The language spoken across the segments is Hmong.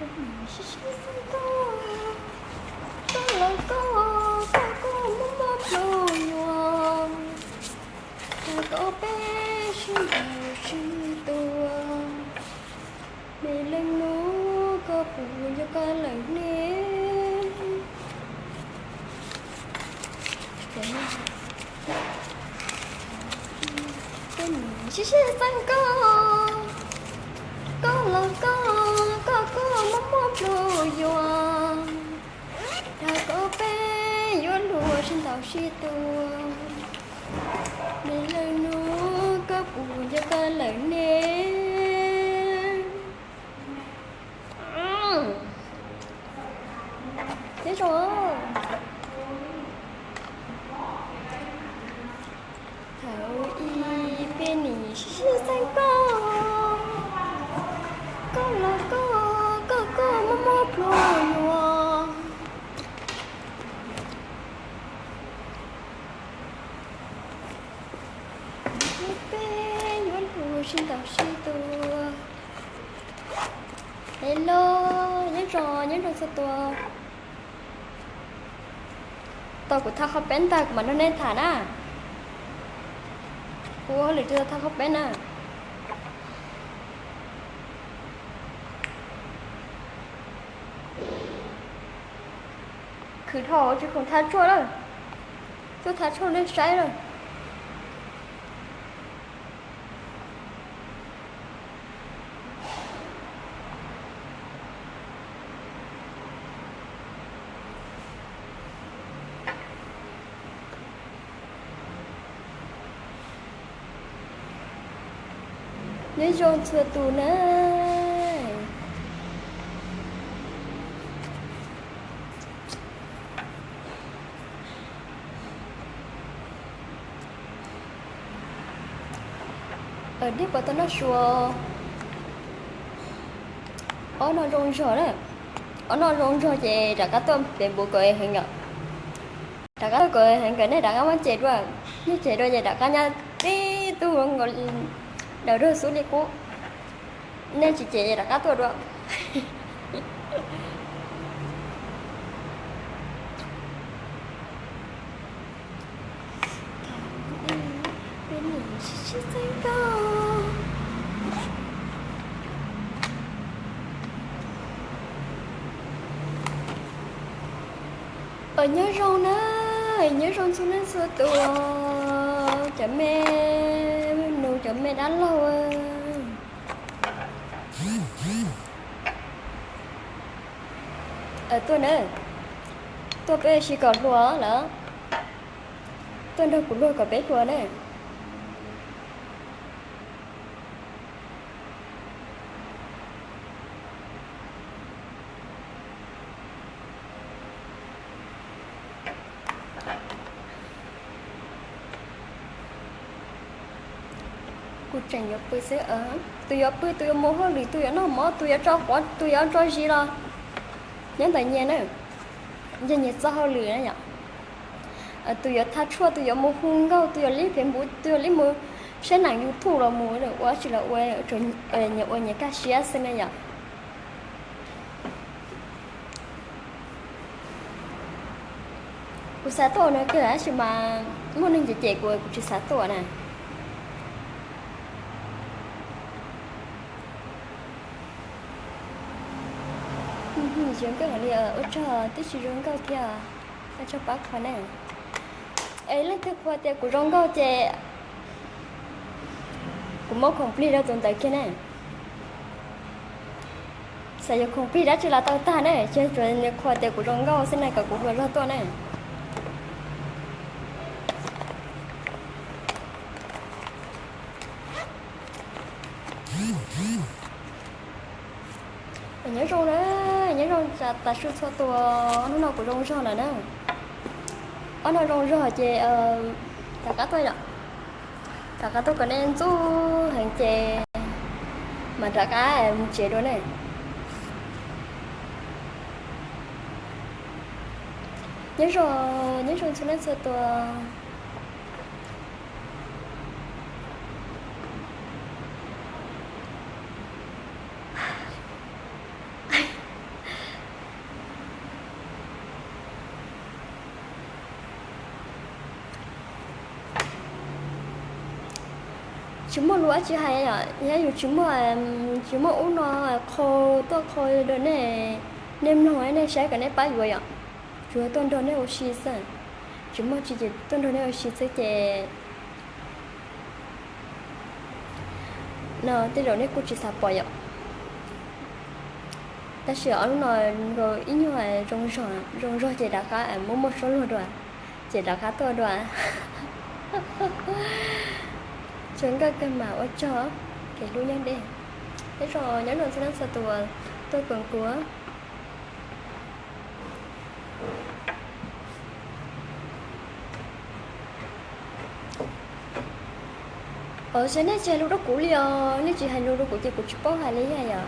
Sib sib xeeb koj, koj los koj, koj koj muaj muaj pluas yuav, koj peb sib ntaus sib tua, me leej nus koj puas yuav koj lawm ne? Sib sib xeeb koj, koj los koj, koj koj muaj muaj pluas yuav, dag koj peb yuav luag sib ntaus sib tua, me leej nus koj puas yuav koj lawm ne? Nyob zoo. Thaum ub peb nim sib sib xeeb koj, koj los koj, koj koj muaj muaj pluas yuav, peb yuav luag sib ntaus sib tua. Hello, nyob zoo, nyob zoo txhua tus. Tau kuv thaj qhov peb ntag kuv mam nrog nej tham na. Kuv ua hauj lwm tsis tau thaj qhov peb na. Khwv dhau tsis khoom thaj tshuaj lawm. Tuaj thaj tshuaj nej saib lawm. Nyob zoo txhua tus na. Dib puas tau noj su? Ob no zoo zog na. Ob no zoo zog ces rov qab tuaj pem npuv kom heev yom. Rov qab tuaj kom heev kom nej rov qab muab cem dua. Nej cem dua ces rov qab nyob tib tug nkaus daws rag xub li qub. Nej tsis cem ces rov qab tuaj dua. Nyob zoo na, nyob zoo txhua leej txhua tus, cov me nus cov me dab laug. Tuaj na, tuaj peb sib kom hluas lawm, tuaj nrog kuv luag kom peb hluas na. Kuv tseem yuav pw xwb. Tus yuav pw, tus yuav mus hauj lwm, tus yuav noj mov, tus yuav tso quav, tus yuav tso zis los nyob ntawm nyias na, yog nyias txoj hauj lwm na yom. Tus yuav thaj tshuaj, tus yuav mus hu nkauj, tus yuav lib Facebook, tus yuav lib mus saib neem YouTube los mus ua tsis los ua, nyias ua nyias kaj siab xwb na yom. Kuv xav tuaj no kawg tab sis mas muaj neeg cem cem kuv, kuv tsis xav tuaj na. Zoo nkauj li, ua tsaug, twb tsis zoo nkauj thiab, ua tsaug pab qhua na. Es leej twg qhuas tias kuv zoo nkauj ces kuv muab khoom plig rau tus ntawd kiag na. Xav yuav khoom plig dab tsi los tau tag na, ces tsuas nws qhuas tias kuv zoo nkauj xwb na kom kuv hluas zog tuaj na. Nyob zoo na, nyob zoo tas su txhua tus, hnub no kuv zoo zog lawm na. Ob no zoo zog ces rov qab tuaj yom. Rov qab tuaj kom nej ntxub heev ces mam rov qab mus tsev dua ne. Nyob zoo, nyob zoo txhua leej txhua tus. tsis muaj lus dab tsi hais yom, yog yus tsis muaj, tsis muaj ub no qhau tuaj qhau rau nej, nej mloog nej saib kom nej pab yuav yom. Tsuas tuaj nrog nej ua si xwb, tsis muaj tsi ces tuaj nrog nej ua si xwb ces no tej zaum nej kuj tsis xav pom yom. Tab sis ob lub no nkaus ib nyuag zoo zog, zoo zog ces rov qab muaj muaj suab luag dua, ces rov qab tuaj dua. Tsuas nkauj kawg mas ua tsaug, kev hlub nyob deb. Nyob zoo, nyob zoo txhua leej txhua tus tuaj koom kuv. Os, nej tsis hais lus rau kuv li os, nej tsis hais lus rau kuv ces kuv tsis paub hais li thiab yom.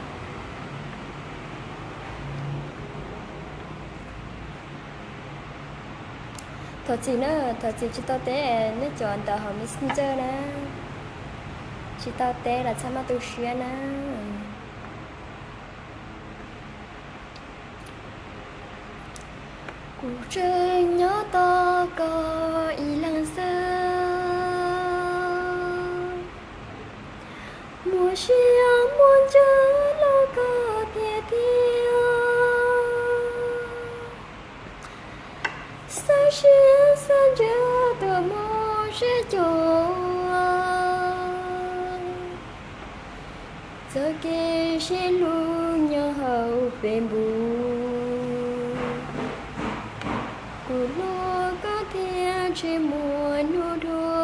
Thov txim na, thov txim tsis tau teb nej cov ntawv hauv Messenger na, tsis tau teb los txhob maj tu siab na. Kuv tseem nyob tos koj ib leeg xwb, muaj sia muaj ntsws los koj tiag tiag. Xav siab xav ntsws tuaj mus seb cuag txoj kev sib hlub nyob hauv Facebook, kuv hlub koj thiab tsis muaj hnub dua.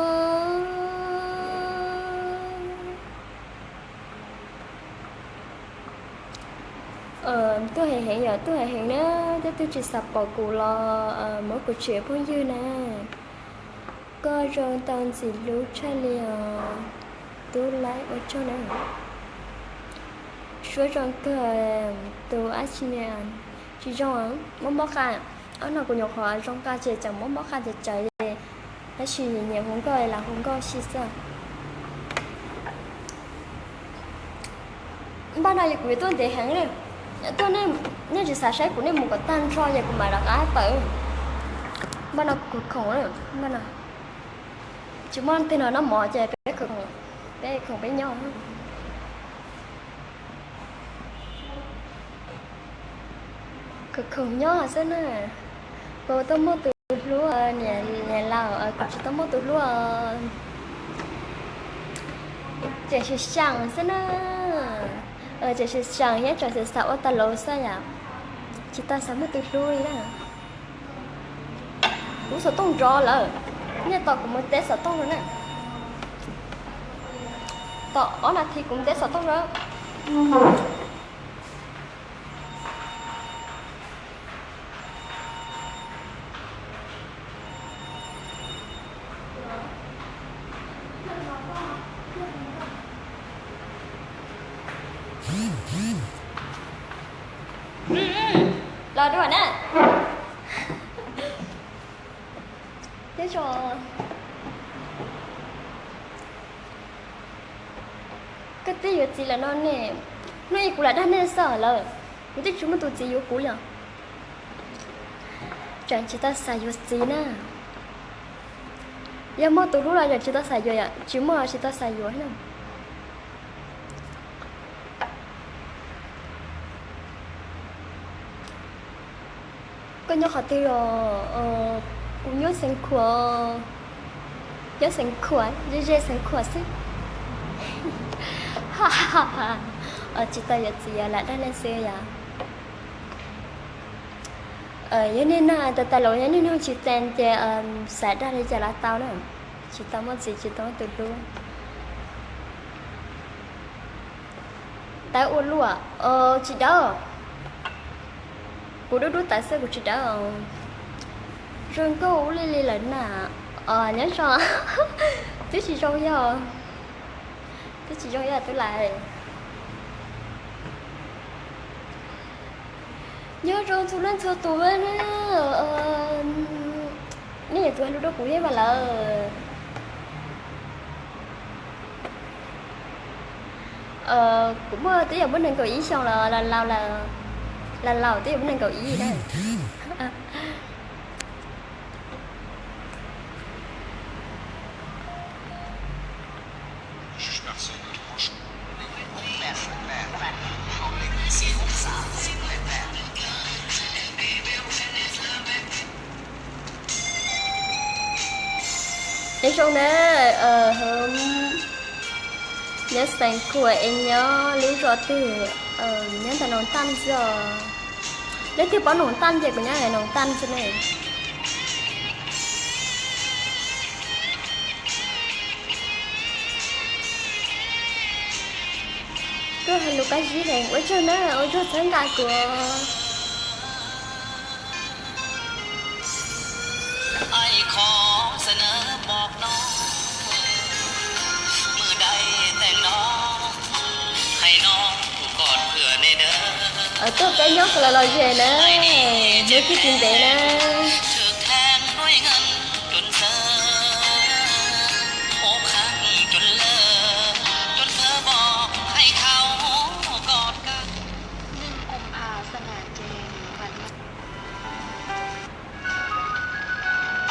Tuaj heev heev yom, tuaj heev heev na, tej tug tsis xav pom kuv los muab kuv tsim phooj ywg na. Koj zoo tau ntxim hlub tshaj li os tub laib, ua tsaug na. Suab zoo kawg, tus ab tsi niam tsis zoo, mob mob qa. Ob no kuv nyuam qhuav zoo qa ces tseem mob mob qa ces tsawv, tab sis nyiam hu nkauj los hu nkauj xwb xwb. Npaj no yog kuv yuav tuaj ntev heev li, tuaj nej tsis xav saib kuv, nej mus kom tag nrho ces kuv mam rov qab tawm. Npaj no kuv khoom, npaj no tsis muaj tej no noj mov ces peb khoom, peb khoom peb nyob. Khoom khoom nyob xwb na. Kuv tau muaj tus hlub, niam laus, kuv tsis tau muaj tus hlub. Tseem sib xyaw xwb na. Tseem sib xyaw thiab tseem xav xav ua tau lus xwb yom. Tsis tau xav muaj tus hlub li na. Kuv xov tooj nrov lawm, nej tos kuv mus teb xov tooj no na. Tos ob nas this kuv mus teb xov tooj na. Los dua na. Teb tso. Koj twb yuav txiv lawm no ne, hnub ib kuv lam dag nej xwb lawm, kuv twb tsis muaj tus txiv yuav kuv li os. Tseem tsis tau xav yuav txiv na. Yog muaj tus hlub los tseem tsis tau xav yuav, tsis muaj tsis tau xav yuav na. Koj nyob qhov twg os? Kuv nyob Xeev Khuam, nyob Xeev Khuam, ze ze Xeev Khuam xwb. Tsis tau yuav txiv, lam dag nej xwb yom. Yog nej nug tas tas los yog nej nug tsis txaus ces xav dag li cas los tau na. Tsis tau muaj txiv tsis tau muaj tus hlub. Dawb ua luaj, tsis dawb. Kuv dub dub tawv xwb kuv tsis dawb. Zoo nkauj ub li li lawm na. Nyob zoo. Twb tsis zoo yog, twb tsis zoo yog tub lawm. Nyob zoo txhua leej txhua tus na. Nej yuav tsum hais lus rau kuv thiab mas lawm. Kuv muaj twb yuav muaj nees nkaum ib xyoos los, los laus twb yuav muaj nees nkaum ib na. Nyob zoo na, nyob xeev Khuam es nyob lub zos twg, nyob ntawm Noov Taj xwb os. Leej twg paub Noov Taj ces kuv nyob Noov Taj xwb ne. Tuaj hais lus qab zib heev, ua tsaug na, ua tsaug txhawb nqa kuv. Tuaj peb nyob qhov los los ze na, hnub twb tsis ntev na.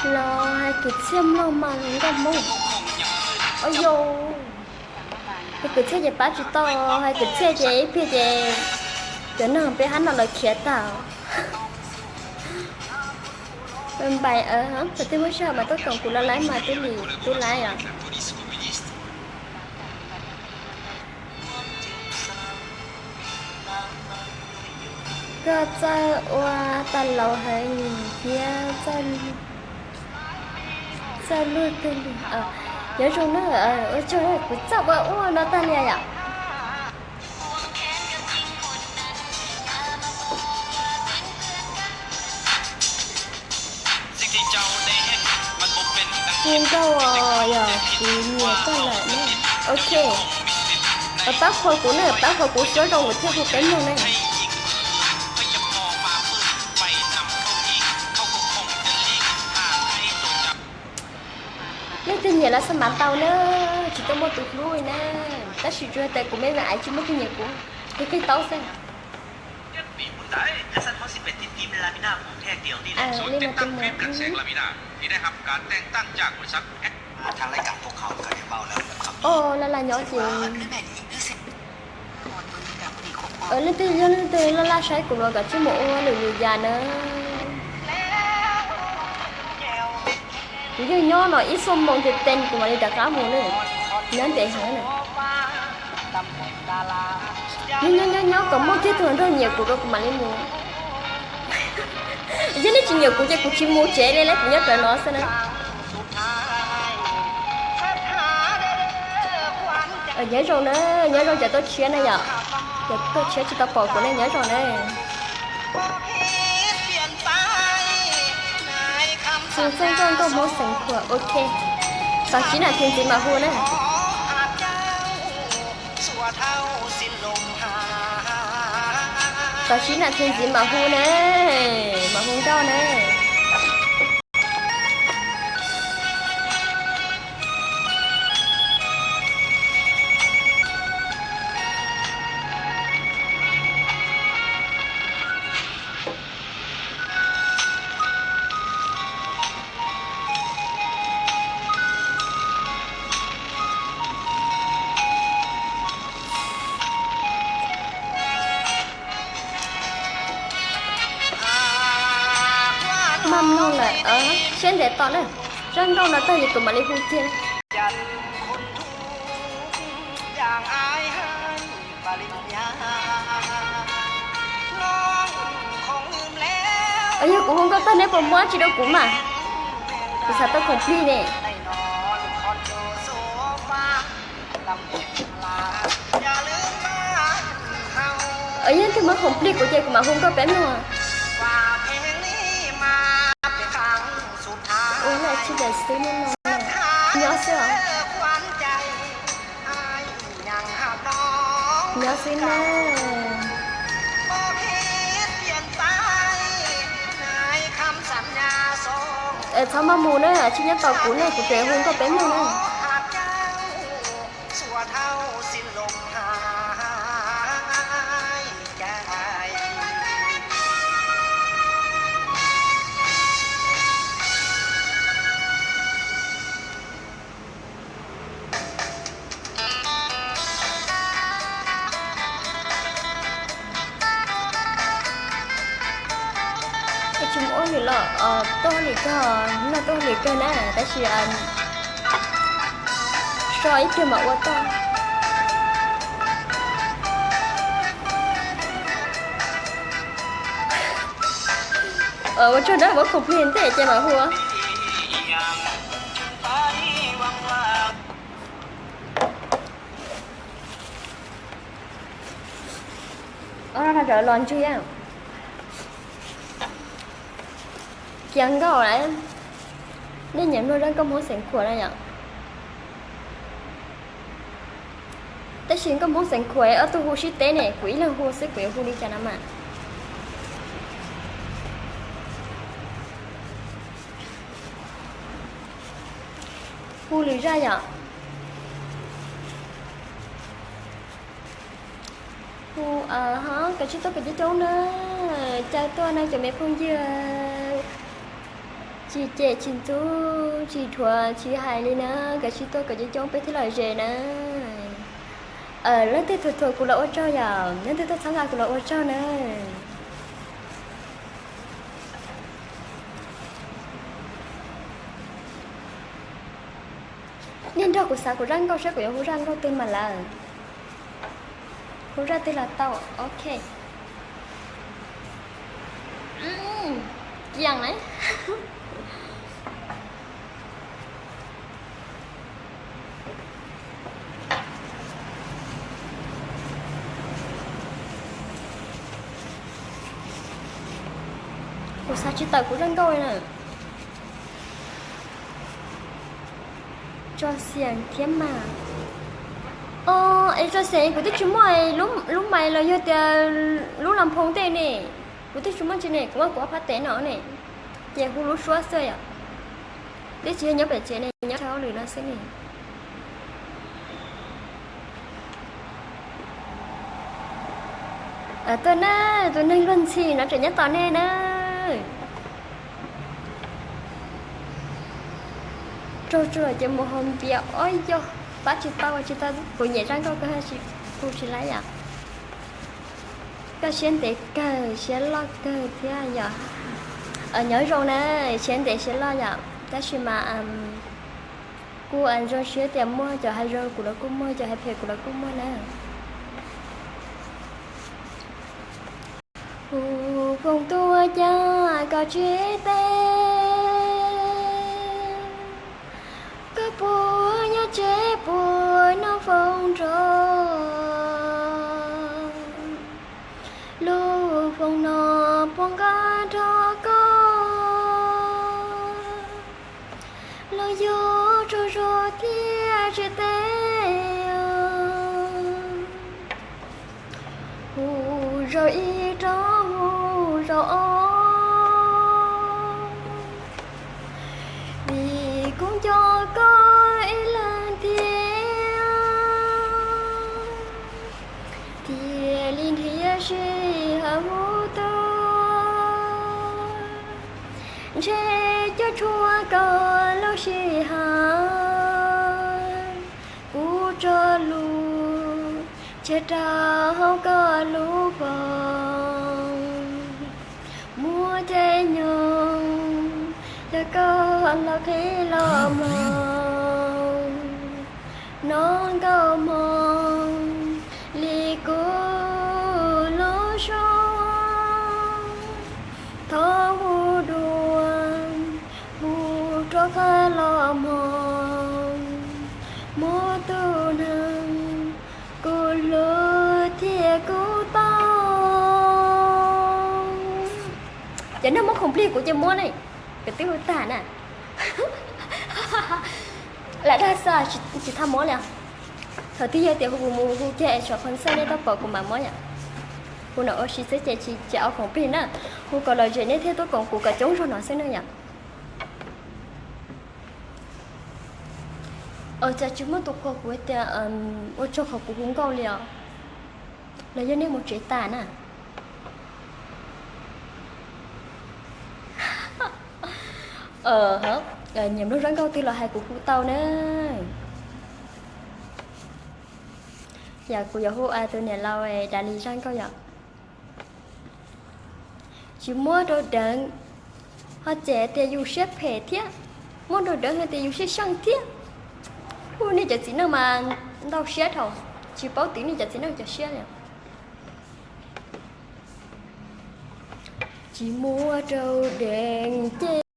Los hais kwv txhiaj mloog mas hluas nkauj Hmoob. Au yau, hais kwv txhiaj ces pab tsis tau, hais kwv txhiaj ces ib pliag ces cov neeg peb hab no lawv khiav tag. Npais, thaum twg muaj sij hawm mas tuaj koom kuv lov laib mas tub li tub laib os. Koj txawj ua tau laus heev thiab txawj luag kawg li. Nyob zoo na, ua tsaug, kuv txawj ua ua no tag li yom. Hu nkauj os, yog kuv nyiam koj lawm ne. Ok, pab qhuas kuv ne, pab qhuas kuv suab zoo kuv thiaj hu peb mloog ne. Leej twg nyiam los xa mav tau na, tsis tau muaj tus hlub li na. Tab sis tsuas tias kuv me me aiv tsis muaj tus nyiam kuv, qig qig taub xwb. Li no tus mus. Os, Laj Laj nyob ces, leej twg yog leej twg Laj Laj saib kuv los koj tsij mus ua lwm lwm yam na. Kuv yeej nyob no ib xuab moos ces teg kuv mam li rov qab mus na. Nyob ntev heev na. Nyob nyob nyob nyob kom muaj kiag tus nrog nyiam kuv rau kuv mam li mus. Yog nej tsis nyiam kuv ces kuv tsis mus tsev li, kuv nyob rawv no xwb na. Nyob zoo na, nyob zoo cov tuaj tshiab na yom. Cov tuaj tshiab tsis tau pom kuv ne, nyob zoo na. Txog nkauj nkauj Hmoob xeev Khuam, ok. Tos sib nam thiv ntxiv mam hu na. Tos sib nam thiv ntxiv mam hu na, mam hu nkauj na. Maj mloog lawm, siab ntev tos na. Zaj nkauj no tag ces kuv mam li hu kiag. Yog kuv hu nkauj tag neb puas muab tsis rau kuv mas? Kuv xav tau khoom plig ne. Yog twg muab khoom plig kuv ces kuv mam hu nkauj peb mloog. Ua laj tsis daim xwb no, nyob xwb os. Nyob xwb na. Txhob maj mus na, tsis nyob tos kuv ne, kuv tseem hu nkauj peb mloog na. Tsis mus ua hauj lwm los tuaj hauj lwm kawg, no tuaj hauj lwm kawg na, tab sis So ib pliag mam ua tau. Ua tsaug na, muab khoom plig ntej ces mam hu. Los ntswg kiag nkauj, nej nyiam mloog zaj nkauj Hmoob xeev khuam na yom? Tab sis nkauj Hmoob xeev khuam ob tug hu sib teb ne, kuv ib leeg hu xwb, kuv yuav hu li cas no mas. Hu lwm zaj yom? Hu, ho, koj tsis tuaj kom coob coob na, caw tuaj na cov me phooj ywg. Tsis cem tsis ntxub tsis dhuav tsis hais li na, koj tsis tuaj kom coob coob peb thiaj lom zem na. Leej twg thuam thuam kuv los ua tsaug yom, leej twg tuaj txhawb nqa kuv los ua tsaug na. Nej nrog kuv xav kuv zaj nkauj saib kuv yuav hu zaj nkauj twg mas lawm. Hu zaj twg los tau, ok. Kiag na. Kuv xav tsis tawm kuv zaj nkauj na. Tso xiam thiab mas. O, es tso xiam kuv twb tsis muaj lub mais los yog tias lub las phoo tej ne. Kuv twb tsis muaj tsi ne, kuv muaj kuv ob phab tes no ne. Ces hu lub suab xwb yom. Twb tsis yog nyob pem tsev ne, nyob hauj lwm no xwb ne. Tuaj na, tus neeg luag ntxhi no tseem nyob tos nej na. Raug tsuag ces mus haus npias ob yog pab tsis tau tsis tau, kuv nyiam zaj nkauj kawg, hu tsis laib yom. Koj siab ntev kawg siab loj kawg thiab yom. Nyob zoo na, siab ntev siab loj yom, tab sis mas kuj zoo siab tias muaj cov hais zoo kuv los kuj muaj, cov hais phem kuv los kuj muaj na. Hu foom tuaj cas koj tsis teb, koj puas nyob tsev puas noj foom nrog, lub foom no puas nqa nrog koj los yog tsaug zog thiab tsis teb. Hu zaum ib rov hu zaum ob, vim kuv nco koj ib leeg thiab, thiaj li nrhiav sij hawm hu tuaj. Ntshe cov tshuav koj lub sij hawm, kuv tso lus tseg rau hauv koj lub foom, muaj caij nyoog yog koj los qhib los mloog, hnov nkauj hmoob li kuv lub suab. Thov hu dua, hu rov qab los mloog, muaj tus neeg kuv hlub thiab kuv tau. Cov neeg muab khoom plig kuv ces muab ne, kuv twb hu tag na. Lam dag xwb, tsis tau muab li. Thaum twg yog tias hu kuv mus hu kiag es tshuav phoo xaj nej tuaj pom kuv mam muab yom. Hu no ua si xwb ces tsis tsis au khoom plig na. Hu kom lom zem nej thiaj tuaj koom kuv kom coob zog no xwb na yom. Cas tsis muaj tus qhia kuv tias ua tsaug qhov kuv hu nkauj li os, los yog nej mus tsev tas na. Nyiam mloog zaj nkauj twg los hais kuv hu tau na. Yog kuv yuav hu tus niam laus Dav Lis zaj nkauj yom. Tsis muab rau Deev ho txawm tias yus siab phem thiab, muab rau Deev hais tias yus siab seej thiab. Ub, nej cov txiv neej mas ntau siab dhau, tsis paub twv nej cov txiv neej cov siab li. Tsis muaj rau dees ces